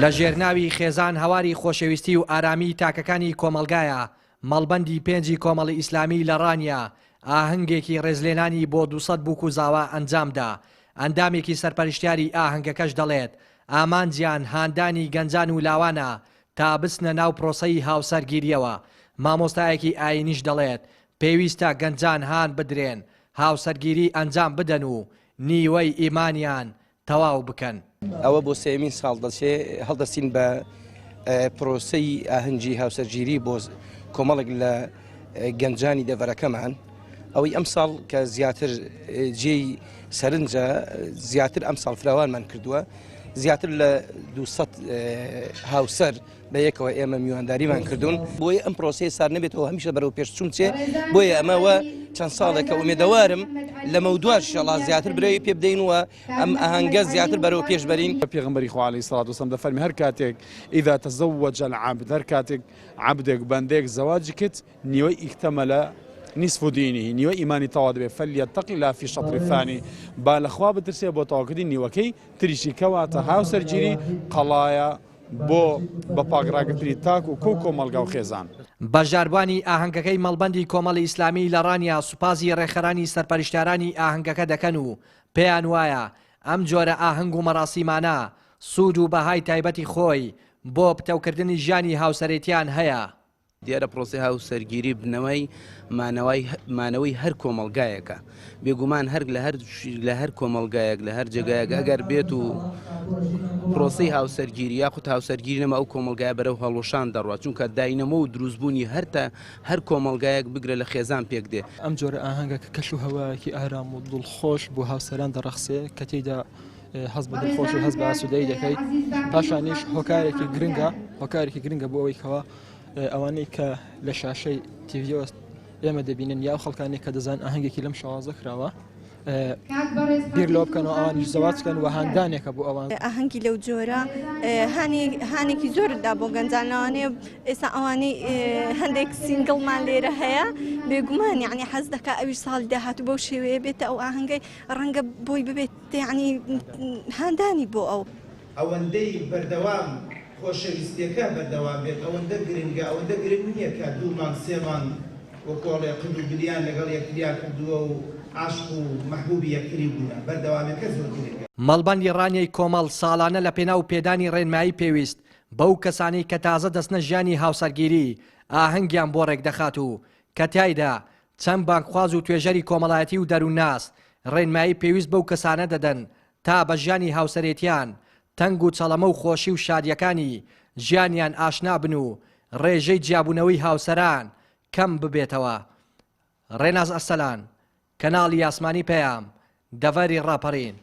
لە ژێر ناوی خێزان هەواری خۆشەویستی و ئارامی تاکەکانی کۆمەڵگایە، مەڵبەندی پێنجی کۆمەڵی ئیسلامی لە ڕانیە ئاهەنگێکی ڕێزلێنانی بۆ 200 بووک و زاوا ئەنجامدا، ئەندامێکی سەرپەرشتیاری ئاهەنگەکەش دەڵێت، ئامانجیان هاندانی گەنجان و لاوانە تا بچنە ناو پرۆسەی هاوسەرگیرییەوە، مامۆستایەکی ئایینیش دەڵێت، پێویستە گەنجان هان بدرێن هاوسەرگیری ئەنجام بدەن و نیوەی ئیمانیان تەواو بکەن. ئەوە بۆ سێیەمین ساڵ دەچێ هەڵدەستین بە پرۆسەی ئاهەنگی هاوسەرگیری بۆ کۆمەڵێک لە گەنجانی دەڤەرەکەمان. ئەوەی ئەمساڵ کە زیاتر جێی سەرنجە زیاتر ئەمساڵ فراوانمان کردووە زیاتر لە 200 هاوسەر بە یەکەوە ئێمە میوانداریمان کردوون بۆیە ئەم پرۆسەیە سار نەبێتەوە هەمیشە بەرەو پێشچوون چێ بۆیە ئەمەوە چەند ساڵێکە ئومێدەوارم لەمە دواش شەڵا زیاتر برەوی پێ بدەین و ئەم ئاهەنگە زیاتر بەرەو پێش بەرین. پێغەمبەری خوا علیە الصلوة والسلام دەفەرمی هەر کاتێک اذا تزوج العبد هەر کاتێک عەبدێک بەندەیەک زەواجی کرد نیوەی اکتمل نصف دینه نیوەی ئیمانی تەواو دەبێت فلیتق اللە فی الشطر الثانی با لە خوا بترسێ بۆ تەواوکردنی نیوەکەی تریشی کەواتە هاوسەرگیری قەڵایە بۆ بە پاک ڕاگرتنی تاک و کۆ کۆمەڵگا و خێزان. بەشداربوانی ئاهەنگەکەی مەڵبەندی کۆمەڵی ئیسلامی لە ڕانیە سوپاسی ڕێکخەرانی سەرپەرشتیارانی ئاهەنگەکە دەکەن و پێیان وایە ئەم جۆرە ئاهەنگ و مەراسیمانە سوود و بەهای تایبەتی خۆی بۆ پتەوکردنی ژیانی هاوسەرێتیان هەیە. دیارە پرۆسەی هاوسەرگیری بنەمای مانەوەی مانەوەی هەر کۆمەڵگایەکە. بێگومان هەر لە هەر لە هەر کۆمەڵگایەک لە هەر جێگایەک ئەگەر بێت و پرۆسەی هاوسەرگیری یاخود هاوسەرگیری نەما ئەو کۆمەڵگایە بەرەو هەڵوەشان دەڕوات چونکە داینەمۆ و دروستبوونی هەر تا هەر کۆمەڵگایەک بگرە لە خێزان پێک دێ. ئەم جۆرە ئاهەنگە کە کەش و هەوایەکی ئارام و دڵخۆش بۆ هاوسەران دەڕەخسێ کە تێیدا هەست بە دڵخۆش و هەست بە ئاسوودەیی دەکەیت پاشانیش هۆکارێکی گرنگە هۆکارێکی گرنگە بۆ ئەوەی کەوا ئەوانەی کە لە شاشەی تیڤیەوە ئێمە دەبینن یا خەڵکانی کە دەزان ئاهەنگێکی لەم شێوازە کراوە بیر لەوە بکەنەوە ئەوانیش زەواج بکەن و هاندانێکە بۆ ئەوان. ئاهەنگی لەو جۆرە هانی هانێکی زۆرت دا بۆ گەنجان لەوانەیە ئێستا ئەوانەی هەندێک سینگڵمان لێرە هەیە بێگومان یعنی حەز دەکا ئەویش ساڵی داهاتوو بەو شێوەیە بێتە ئەو ئاهەنگەی ڕەنگە بۆی ببێت یعنی هاندانی بۆ ئەو. ئەوەندەی بەردەوام خۆشەویستیەکە بەردەوام بێت ئەوەندە گرنگە، ئەوەندە گرنگ نیە کە دوو مانگ سێ مانگ وەکۆڵێ قل و بلیان لەگەڵ یەکتریا کردووە و عاشق و مەحبوبی یەکتری بوونە، بەردەوامیەکە زۆر گرنگە. مەڵبەندی ڕانیەی کۆمەڵ ساڵانە لە پێناو پێدانی ڕێنمایی پێویست بەو کەسانەی کە تازە دەچنە ژیانی هاوسەرگیری ئاهەنگیان بۆ ڕێکدەخات و کە تیایدا چەند بانگخواز و توێژەری کۆمەڵایەتی و دەروونناس ڕێنمایی پێویست بەو کەسانە دەدەن تا بە ژیانی هاوسەرێتیان تەنگ و چەڵەمە و خۆشی و شادیەکانی ژیانیان ئاشنا بن و ڕێژەی جیابوونەوەی هاوسەران کەم ببێتەوە. ڕێناس ئەرسەلان، کەناڵی ئاسمانی پەیام، دەڤەری ڕاپەڕین.